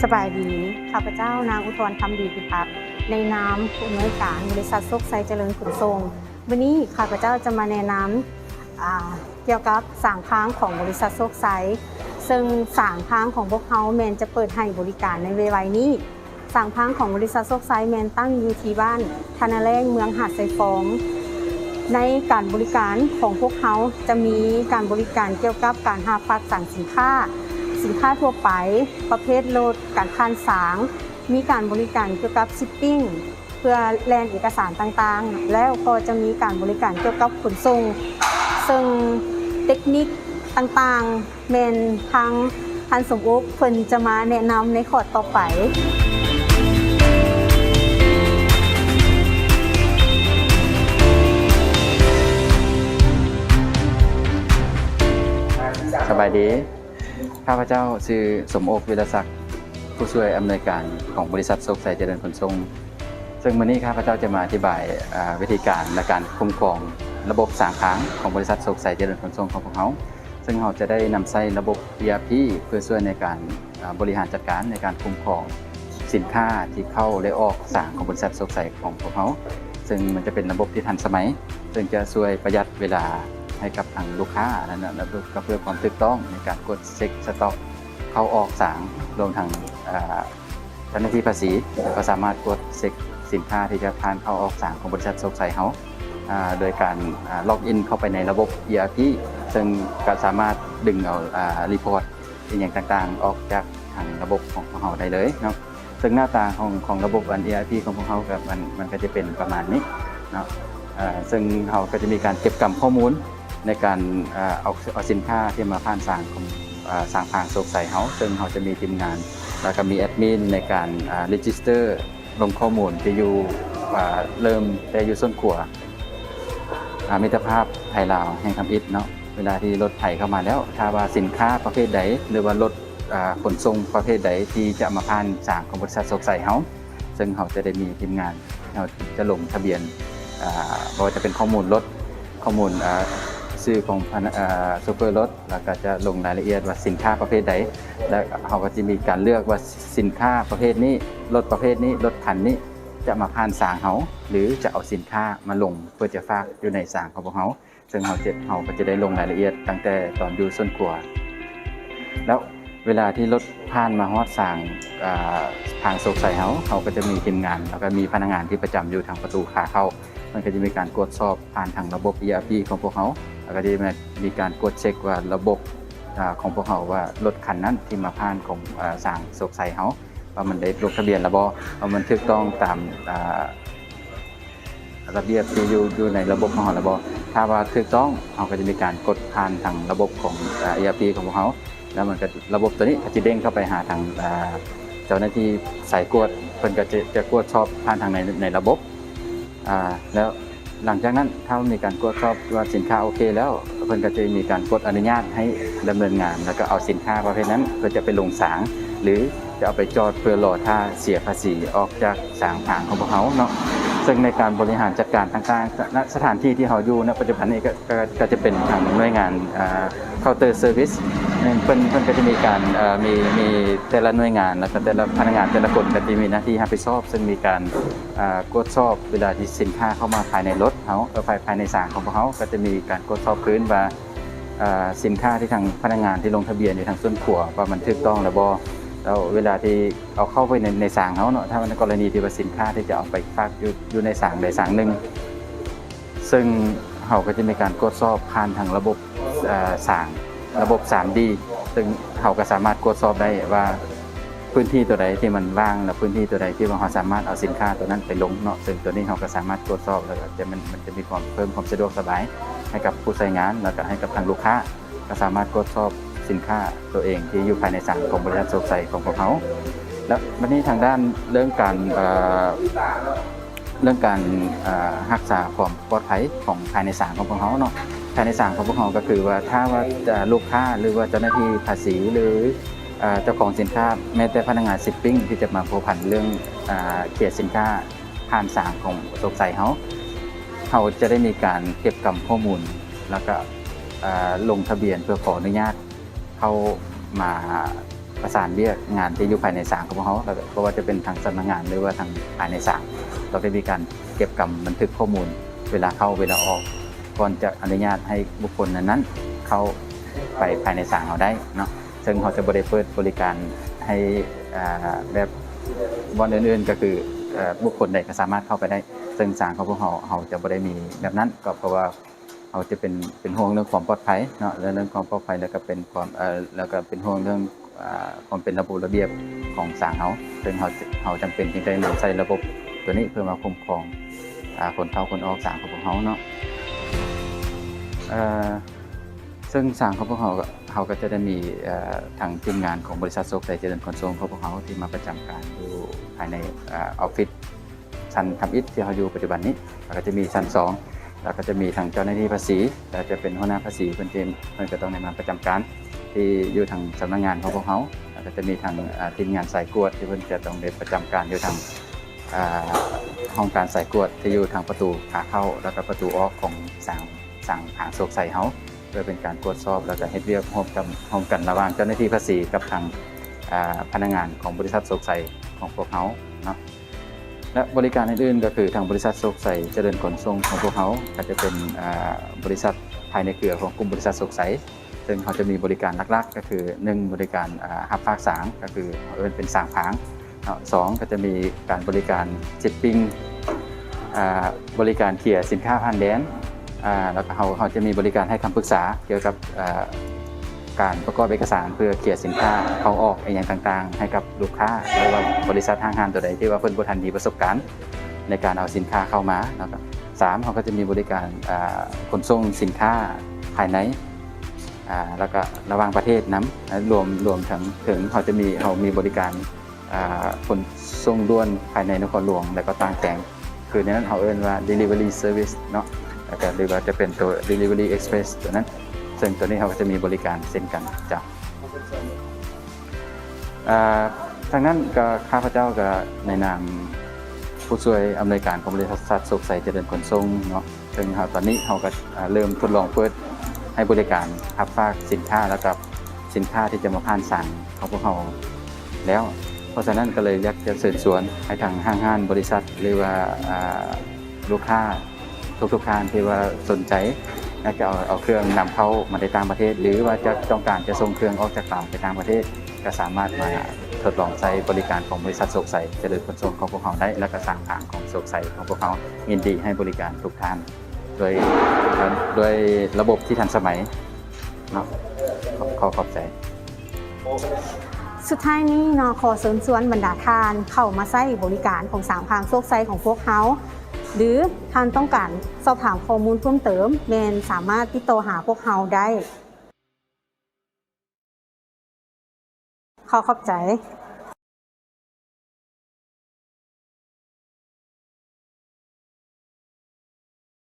ສະບາຍດີ, ຂ້າພະເຈົ້າ ນາງ ອຸທອນ ຄຳດີພິພັກ ໃນນາມຜູ້ອຳນວຍການບໍລິສັດໂຊກໄຊຈະເລີນຂົນສົ່ງ. ມື້ນີ້ຂ້າພະເຈົ້າຈະມາແນະນຳ ອາ ກ່ຽວກັບສາງພາງຂອງບໍລິສັດໂຊກໄຊ, ເຊິ່ງສາງພາງຂອງພວກເຮົາແມ່ນຈະເປີດໃຫ້ບໍລິການໃນໄວໆນີ້. ສາງພາງຂອງບໍລິສັດໂຊກໄຊແມ່ນຕັ້ງຢູ່ທີ່ບ້ານທ່ານາແລ້ງ ເມືອງຫາດຊາຍຟອງ. ໃນການບໍລິການຂອງພວກເຮົາຈະມີການບໍລິການກ່ຽວກັບການຮັບຝາກສາງສິນຄ້າ, ສິນຄ້າທົ່ວໄປ, ປະເພດລົດ, ການຜ່ານສາງ, ມີການບໍລິການກ່ຽວກັບຊິບປິ້ງ ເພື່ອແລ່ນເອກະສານຕ່າງໆ ແລ້ວກໍຈະມີການບໍລິການກ່ຽວກັບຂົນສົ່ງ, ເຊິ່ງເຕັກນິກຕ່າງໆ ແມ່ນທາງທ່ານສົມອົກເພິ່ນຈະມາແນະນຳໃນຄອດຕໍ່ໄປ. ສະບາຍດີ. ຂ້າພະເຈົ້າຊື່ ສົມອົກ ວິລະສັກ, ຜູ້ຊ່ວຍອຳນວຍການຂອງບໍລິສັດໂຊກໄຊຈະເລີນຂົນສົ່ງ. ເຊິ່ງມື້ນີ້ຂ້າພະເຈົ້າຈະມາອະທິບາຍ ອາ ວິທີການ ແລະ ການຄຸ້ມຄອງລະບົບສາງພາງຂອງບໍລິສັດໂຊກໄຊຈະເລີນຂົນສົ່ງຂອງພວກເຮົາ. ເຊິ່ງເຮົາຈະໄດ້ນຳໃຊ້ລະບົບ ອີ ອາ ພີ ເພື່ອຊ່ວຍໃນການ ອາ ບໍລິຫານຈັດການໃນການຄຸ້ມຄອງສິນຄ້າທີ່ເຂົ້າ ແລະ ອອກສາງຂອງບໍລິສັດໂຊກໄຊຂອງພວກເຮົາ. ເຊິ່ງມັນຈະເປັນລະບົບທີ່ທັນສະໄໝ, ເຊິ່ງຈະຊ່ວຍປະຢັດເວລາໃຫ້ກັບທາງລູກຄ້ານັ້ນນະ, ແລະ ກໍເພື່ອຄວາມຖືກຕ້ອງໃນການກວດເຊັກສະຕັອກເຂົ້າອອກສາງ, ລວມທັງ ອາ ເຈົ້າໜ້າທີ່ພາສີກໍສາມາດກວດເຊັກສິນຄ້າທີ່ຈະຜ່ານເຂົ້າອອກສາງຂອງບໍລິສັດໂຊກໄຊເຮົາ ອາ ໂດຍການ ອາ ລັອກອິນເຂົ້າໄປໃນລະບົບ ອີ ອາ ພີ ເຊິ່ງກໍສາມາດດຶງເອົາ ອາ ຣີພອດ ອີ່ຫຍັງຕ່າງໆ ອອກຈາກທາງລະບົບຂອງພວກເຮົາໄດ້ເລີຍເນາະ. ເຊິ່ງໜ້າຕາຂອງ ຂອງລະບົບອັນ ອີ ອາ ພີ ຂອງພວກເຮົາກໍ ມັນ ມັນກໍຈະເປັນປະມານນີ້ເນາະ. ເຊິ່ງເຮົາກໍຈະມີການເກັບກຳຂໍ້ມູນໃນການ ເອົາ ເອົາສິນຄ້າທີ່ມາຜ່ານສາງຂອງ ສາງພາງໂຊກໄຊເຮົາ, ເຊິ່ງເຮົາຈະມີທີມງານ ແລ້ວກໍມີແອັດມິນໃນການ register ລົງຂໍ້ມູນທີ່ຢູ່ ເລີ່ມແຕ່ຢູ່ໂຊນຂົວ ອາ ມິດຕະພາບໄທລາວແຫ່ງທຳອິດເນາະ. ເວລາທີ່ລົດໄຖເຂົ້າມາແລ້ວ, ຖ້າວ່າສິນຄ້າປະເພດໃດ ຫຼືວ່າລົດ ອາ ຂົນສົ່ງປະເພດໃດທີ່ຈະມາຜ່ານສາງຂອງບໍລິສັດໂຊກໄຊເຮົາ, ເຊິ່ງເຮົາຈະໄດ້ມີທີມງານ ເຮົາຈະລົງທະບຽນ ອາ ບໍ່ວ່າຈະເປັນຂໍ້ມູນລົດ, ຂໍ້ມູນ ອາ ຊື່ຂອງພະນະ ອາ ໂຊເຟີລົດ, ແລ້ວກໍຈະລົງລາຍລະອຽດວ່າສິນຄ້າປະເພດໃດ, ແລະ ເຮົາກໍຈະມີການເລືອກວ່າສິນຄ້າປະເພດນີ້, ລົດປະເພດນີ້, ລົດຄັນນີ້ຈະມາຜ່ານສາງເຮົາ ຫຼື ຈະເອົາສິນຄ້າມາລົງເພື່ອຈະຝາກຢູ່ໃນສາງຂອງພວກເຮົາ. ເຊິ່ງເຮົາຈະ ເຮົາກໍຈະໄດ້ລົງລາຍລະອຽດຕັ້ງແຕ່ຕອນຢູ່ໂຊນຂົວ. ແລ້ວເວລາທີ່ລົດຜ່ານມາຮອດສາງ ອາ ທາງໂຊກໄຊເຮົາ, ເຮົາກໍຈະມີທີມງານ ແລ້ວກໍມີພະນັກງານທີ່ປະຈຳຢູ່ທາງປະຕູຂາເຂົ້າ. ມັນກໍຈະມີການກວດສອບຜ່ານທາງລະບົບ ອີ ອາ ພີ ຂອງພວກເຮົາ, ແລ້ວກໍຈະມີ ມີການກວດເຊັກວ່າລະບົບ ອາ ຂອງພວກເຮົາ ວ່າລົດຄັນນັ້ນທີ່ມາຜ່ານຂອງ ອາ ສາງໂຊກໄຊເຮົາ ວ່າມັນໄດ້ລົງທະບຽນແລ້ວບໍ່, ວ່າມັນຖືກຕ້ອງຕາມ ອາ ລະບຽບທີ່ຢູ່ ຢູ່ໃນລະບົບຂອງເຮົາແລ້ວບໍ່. ຖ້າວ່າຖືກຕ້ອງ, ເຮົາກໍຈະມີການກົດຜ່ານທາງລະບົບຂອງ ອາ ອີ ອາ ພີ ຂອງພວກເຮົາ, ແລ້ວມັນກໍ ລະບົບຕົວນີ້ກໍຈະເດ້ງເຂົ້າໄປຫາທາງ ອາ ເຈົ້າໜ້າທີ່ສາຍກວດ, ເພິ່ນກໍຈະ ຈະກວດສອບຜ່ານທາງໃນ ໃນລະບົບ. ອາ ແລ້ວຫຼັງຈາກນັ້ນ, ຖ້າມີການກວດສອບວ່າສິນຄ້າໂອເຄແລ້ວ, ເພິ່ນກໍຈະມີການກົດອະນຸຍາດໃຫ້ດຳເນີນງານ, ແລ້ວກໍເອົາສິນຄ້າປະເພດນັ້ນ ເພື່ອຈະໄປລົງສາງ ຫຼື ຈະເອົາໄປຈອດເພື່ອລໍຖ້າເສຍພາສີອອກຈາກສາງພາງຂອງພວກເຮົາເນາະ. ເຊິ່ງໃນການບໍລິຫານຈັດການຕ່າງໆ ນະ ສະຖານທີ່ທີ່ເຮົາຢູ່ ນະ ປັດຈຸບັນນີ້ ກໍ ກໍ ກໍຈະເປັນທາງໜ່ວຍງານ ເອີ ເຄົາເຕີເຊີວິສ ເພິ່ນ ເພິ່ນກໍຈະມີການ ເອີ ມີ ມີແຕ່ລະໜ່ວຍງານ ແລ້ວກໍແຕ່ລະພະນັກງານແຕ່ລະຄົນກໍຈະມີໜ້າທີ່ຮັບຜິດຊອບ, ເຊິ່ງມີການ ເອີ ກວດສອບເວລາທີ່ສິນຄ້າເຂົ້າມາພາຍໃນລົດເຮົາ ເອີ ພາຍ ພາຍໃນສາງຂອງພວກເຮົາ ກໍຈະມີການກວດສອບຄືນວ່າ ເອີ ສິນຄ້າທີ່ທາງພະນັກງານທີ່ລົງທະບຽນຢູ່ທາງສ່ວນຂົວວ່າມັນຖືກຕ້ອງແລ້ວບໍ່, ແລ້ວເວລາທີ່ເອົາເຂົ້າໄປໃນ ໃນສາງເຮົາເນາະ, ຖ້າໃນກໍລະນີທີ່ວ່າສິນຄ້າທີ່ຈະເອົາໄປຝາກຢູ່ ຢູ່ໃນສາງໃດສາງໜຶ່ງ ເຊິ່ງເຮົາກໍຈະມີການກວດສອບຜ່ານທາງລະບົບ ເອີ ສາງ ລະບົບ ສາມດີ ເຊິ່ງເຮົາກໍສາມາດກວດສອບໄດ້ວ່າພື້ນທີ່ຕົວໃດທີ່ມັນວ່າງ ແລະ ພື້ນທີ່ຕົວໃດທີ່ວ່າເຮົາສາມາດເອົາສິນຄ້າຕົວນັ້ນໄປລົງເນາະ. ເຊິ່ງຕົວນີ້ເຮົາກໍສາມາດກວດສອບ ແລ້ວກໍຈະ ມັນ ມັນຈະມີຄວາມ ເພີ່ມຄວາມສະດວກສະບາຍໃຫ້ກັບຜູ້ໃຊ້ງານ ແລ້ວກໍໃຫ້ກັບທາງລູກຄ້າ ກໍສາມາດກວດສອບສິນຄ້າຕົວເອງທີ່ຢູ່ພາຍໃນສາງຂອງບໍລິສັດໂຊກໄຊຂອງພວກເຮົາ. ແລ້ວບັດນີ້ທາງດ້ານເລື່ອງການ ເອີ ເລື່ອງການ ເອີ ຮັກສາຄວາມປອດໄພຂອງພາຍໃນສາງຂອງພວກເຮົາເນາະ, ພາຍໃນສາງຂອງພວກເຮົາກໍຄືວ່າ ຖ້າວ່າ ເອີ ລູກຄ້າ ຫຼືວ່າເຈົ້າໜ້າທີ່ພາສີ ຫຼື ເອີ ເຈົ້າຂອງສິນຄ້າ ແມ້ແຕ່ພະນັກງານຊິບປິ້ງທີ່ຈະມາພົວພັນເລື່ອງ ເອີ ເຄສສິນຄ້າຜ່ານສາງຂອງໂຊກໄຊເຮົາ, ເຮົາຈະໄດ້ມີການເກັບກຳຂໍ້ມູນ ແລ້ວກໍ ເອີ ລົງທະບຽນເພື່ອຂໍອະນຸຍາດ ເຂົ້າມາ ປະສານວຽກງານທີ່ຢູ່ພາຍໃນສາງຂອງພວກເຮົາ ແລ້ວກໍບໍ່ວ່າຈະເປັນທາງສຳນັກງານ ຫຼືວ່າທາງພາຍໃນສາງ ຕ້ອງໄດ້ມີການເກັບກຳບັນທຶກຂໍ້ມູນເວລາເຂົ້າເວລາອອກ ກ່ອນຈະອະນຸຍາດໃຫ້ບຸກຄົນນັ້ນໆ ເຂົ້າໄປພາຍໃນສາງເຮົາໄດ້ເນາະ. ເຊິ່ງເຮົາຈະບໍ່ໄດ້ເປີດບໍລິການໃຫ້ ອ່າ ແບບບ່ອນອື່ນໆ ກໍຄື ເອີ ບຸກຄົນໃດກໍສາມາດເຂົ້າໄປໄດ້. ເຊິ່ງສາງຂອງພວກເຮົາ ເຮົາຈະບໍ່ໄດ້ມີແບບນັ້ນ ກໍເພາະວ່າ ເຮົາຈະເປັນ ເປັນຫ່ວງເລື່ອງຄວາມປອດໄພເນາະ ແລະ ເລື່ອງຄວາມປອດໄພ ແລ້ວກໍເປັນຄວາມ ເອີ ແລ້ວກໍເປັນຫ່ວງເລື່ອງ ອາ ຄວາມເປັນລະບົບລະບຽບຂອງສາງເຮົາ ເຊິ່ງເຮົາ ເຮົາຈຳເປັນຈຶ່ງໄດ້ນຳໃຊ້ລະບົບຕົວນີ້ເພື່ອມາຄຸ້ມຄອງ ອາ ຄົນເຂົ້າຄົນອອກສາງຂອງພວກເຮົາເນາະ. ເອີ ເຊິ່ງສາງຂອງພວກເຮົາ ເຮົາກໍຈະໄດ້ມີ ເອີ ທາງທີມງານຂອງບໍລິສັດໂຊກໄຊຈະເລີນຂົນສົ່ງຂອງພວກເຮົາ ທີ່ມາປະຈຳການຢູ່ພາຍໃນ ອາ ອອບຟິດ ຊັ້ນທຳອິດທີ່ເຮົາຢູ່ປັດຈຸບັນນີ້ ແລ້ວກໍຈະມີຊັ້ນສອງ ແລ້ວກໍຈະມີທັງເຈົ້າໜ້າທີ່ພາສີ ແລ້ວຈະເປັນຫົວໜ້າພາສີ ເພິ່ນທີ່ ເພິ່ນກໍຕ້ອງໄດ້ມາປະຈຳການທີ່ຢູ່ທາງສຳນັກງານຂອງພວກເຮົາ ແລ້ວກໍຈະມີທັງ ອາ ທີມງານສາຍກວດທີ່ເພິ່ນຈະຕ້ອງໄດ້ປະຈຳການຢູ່ທາງ ອາ ຫ້ອງການສາຍກວດທີ່ຢູ່ທາງປະຕູຂາເຂົ້າ ແລ້ວກໍປະຕູອອກຂອງສາງ ສາງພາງໂຊກໄຊເຮົາ ເພື່ອເປັນການກວດສອບ ແລ້ວກໍເຮັດວຽກຮ່ວມກັນ ຮ່ວມກັນລະຫວ່າງເຈົ້າໜ້າທີ່ພາສີກັບທາງ ອາ ພະນັກງານຂອງບໍລິສັດໂຊກໄຊຂອງພວກເຮົາເນາະ. ແລະ ບໍລິການອື່ນໆ ກໍຄືທາງບໍລິສັດໂຊກໄຊຈະເລີນຂົນສົ່ງຂອງພວກເຮົາ ກໍຈະເປັນ ອາ ບໍລິສັດພາຍໃນເຄືອຂອງກຸ່ມບໍລິສັດໂຊກໄຊ ເຊິ່ງເຮົາຈະມີບໍລິການຫຼັກໆ ກໍຄື ໜຶ່ງ ບໍລິການ ອາ ຮັບຝາກສາງ ກໍຄືເຮົາເອີ້ນເປັນສາງພາງເນາະ. ສອງ ກໍຈະມີການບໍລິການຊິບປິງ ອາ ບໍລິການເຄຍສິນຄ້າຜ່ານແດນ ອາ ແລ້ວກໍເຮົາ ເຮົາຈະມີບໍລິການໃຫ້ຄຳປຶກສາກ່ຽວກັບ ອາ ການປະກອບເອກະສານເພື່ອເຄຍສິນຄ້າເຂົ້າອອກອີ່ຫຍັງຕ່າງໆ ໃຫ້ກັບລູກຄ້າ ຫຼືວ່າບໍລິສັດຫ້າງຮ້ານຕົວໃດທີ່ວ່າເພິ່ນບໍ່ທັນມີປະສົບການໃນການເອົາສິນຄ້າເຂົ້າມາເນາະ. ສາມ ເຮົາກໍຈະມີບໍລິການ ອາ ຂົນສົ່ງສິນຄ້າພາຍໃນ ອາ ແລ້ວກໍລະຫວ່າງປະເທດນຳ ລວມ ລວມເຖິງ ເຖິງເຮົາຈະມີ ເຮົາມີບໍລິການ ອາ ຂົນສົ່ງດ່ວນພາຍໃນນະຄອນຫຼວງ ແລ້ວກໍຕ່າງແຂວງ ຄືໃນນັ້ນເຮົາເອີ້ນວ່າ delivery service ເນາະ ແລ້ວກໍ ຫຼືວ່າຈະເປັນໂຕ delivery express ຕົວນັ້ນ ເຊິ່ງຕົວນີ້ເຮົາກໍຈະມີບໍລິການເຊັ່ນກັນເຈົ້າ. ອາ ທາງນັ້ນກໍ ຂ້າພະເຈົ້າກໍໃນນາມຜູ້ຊ່ວຍອຳນວຍການຂອງບໍລິສັດໂຊກໄຊຈະເລີນຂົນສົ່ງເນາະ ເຊິ່ງເຮົາ ຕອນນີ້ເຮົາກໍ ອາ ເລີ່ມທົດລອງເປີດໃຫ້ບໍລິການຮັບຝາກສິນຄ້າ ແລ້ວກໍສິນຄ້າທີ່ຈະມາຜ່ານສາງຂອງພວກເຮົາແລ້ວ. ເພາະສະນັ້ນກໍເລີຍຢາກຈະເຊີນຊວນໃຫ້ທາງຫ້າງຮ້ານ ບໍລິສັດ ຫຼືວ່າ ອາ ລູກຄ້າທຸກໆທ່ານທີ່ວ່າສົນໃຈ ຢາກຈະເອົາ ເອົາເຄື່ອງນຳເຂົ້າມາແຕ່ຕ່າງປະເທດ ຫຼືວ່າຈະຕ້ອງການຈະສົ່ງເຄື່ອງອອກຈາກລາວໄປຕ່າງປະເທດ ກໍສາມາດມາທົດລອງໃຊ້ບໍລິການຂອງບໍລິສັດໂຊກໄຊຈະເລີນຂົນສົ່ງຂອງພວກເຮົາໄດ້ ແລ້ວກໍສາງພາງຂອງໂຊກໄຊຂອງພວກເຮົາຍິນດີໃຫ້ບໍລິການທຸກທ່ານ ດ້ວຍ ດ້ວຍລະບົບທີ່ທັນສະໄໝເນາະ. ຂໍຂອບໃຈ. ສຸດທ້າຍນີ້ເນາະ ຂໍເຊີນຊວນບັນດາທ່ານເຂົ້າມາໃຊ້ບໍລິການຂອງສາງພາງໂຊກໄຊຂອງພວກເຮົາ ຫຼືທ່ານຕ້ອງການສອບຖາມຂໍ້ມູນເພີ່ມເຕີມ ແມ່ນສາມາດຕິດຕໍ່ຫາພວກເຮົາໄດ້. ຂໍຂອບໃຈ.